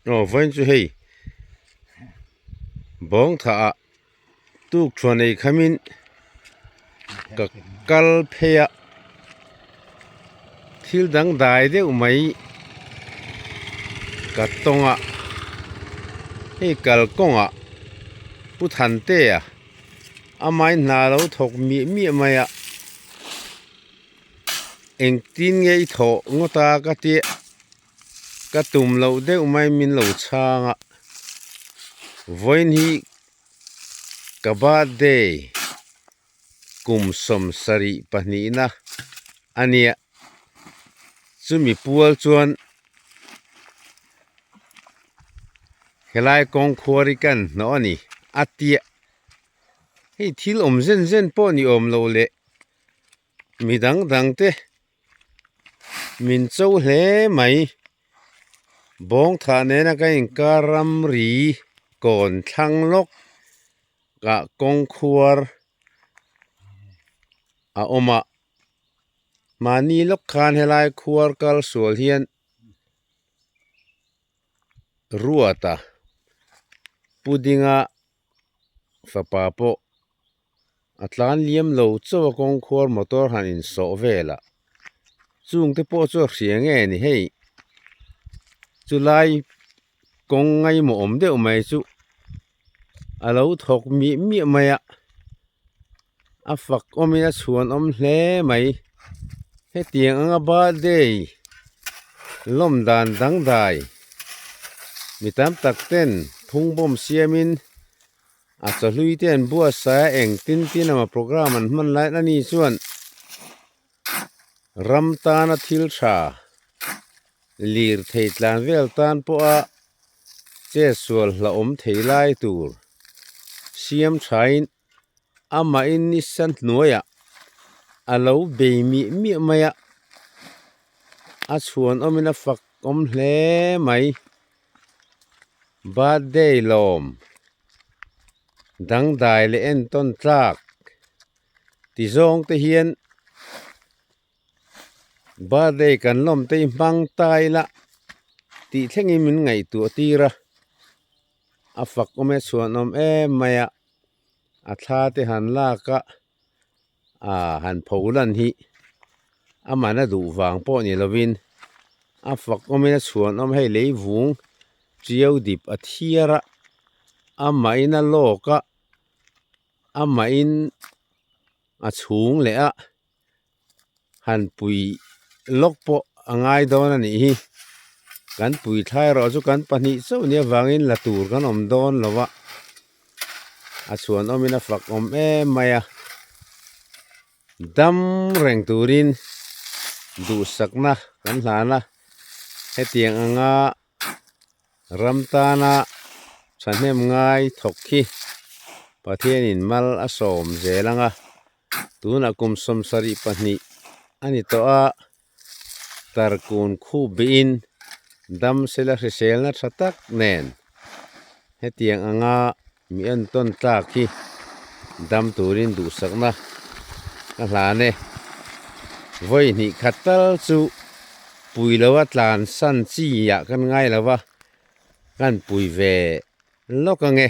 Aw vawiin chu hei bawng thah ah tuk thuan ei khamin ka kal phei a thil dang dai deuh mai ka tawng a hei kalkawngah Pu Thantea amah in hna lo thawk miah miah mai a engtin nge i thawh ngawt a ka tia. Ka tum loh deuh mai min lo chhang a, vawiin hi ka birthday kum 72 na a nia, chumi pual chuan helai kawng khuar hi kan hnawh a ni a tia, hei thil awm zen zen pawh ni awm lo leh mi dang dang te. Min cho hle mai. Bawng thah nena ka inkar ramri kawn thlang lawk ah kawng khuar a awm a. Mahni lawk khan helai khuar kal sual hian ruata pudinga fapa pawh A tlan liam lo chauh a kawngkhuar motor han insawh vel a, chung te pawh chu a hria nge ni hei chulai kawng ngaimawh awm deuh mai chu a lo thawk miah miah mai a, a fak awmin a chhuan awm hle mai hetiang anga birthday lawm dan dangdai mi tam tak ten phungbawm siamin. A chawhlui te an buatsaih a eng tin tin emaw program an hman lai ani chuan ram tana thil tha lir thei tlan vel tan pawha che sual hlauhawm thei lai tur siam thain amahin nisa hnuaiah a lo bei miah miah mai a a chhuan awmin a fak awm hle mai. Birthday lawm dangdai leh entawn tlak ti zawng te hian birthday kan lawm te hi hmang ta ila tih thlengin min ngaihtuah tir a, a fak awm e chhuanawm em mai a, a thla te han lak a ah han pho lan hi amah a duh vang pawh ni lovin a fak awmin a chhuan awm hei lei vung chiau dip a thiar a amahin a lawk a amahin a chhung leh a han pui lawk pawh a ngai dawn a nih hi kan pui thlai erawh chu kan pahnih chauh nia vangin la tur kan awm dawn lo a. A chhuan awmin a fak awm em mai a, dam reng turin duhsakna kan hlan a, hetiang anga ram tana thahnem ngai thawk hi Pathianin mal a sawm zel ang a, tunah kum 72 a ni tawh a, Tarkun khup bihin dam sela hriselna tha tak nen hetiang anga mi entawn tlak hi dam turin duhsakna ka hlan e. Vawi hnih khat tal chu pui loa tlan san chi ah kan ngai lo va, kan pui ve lawk ange.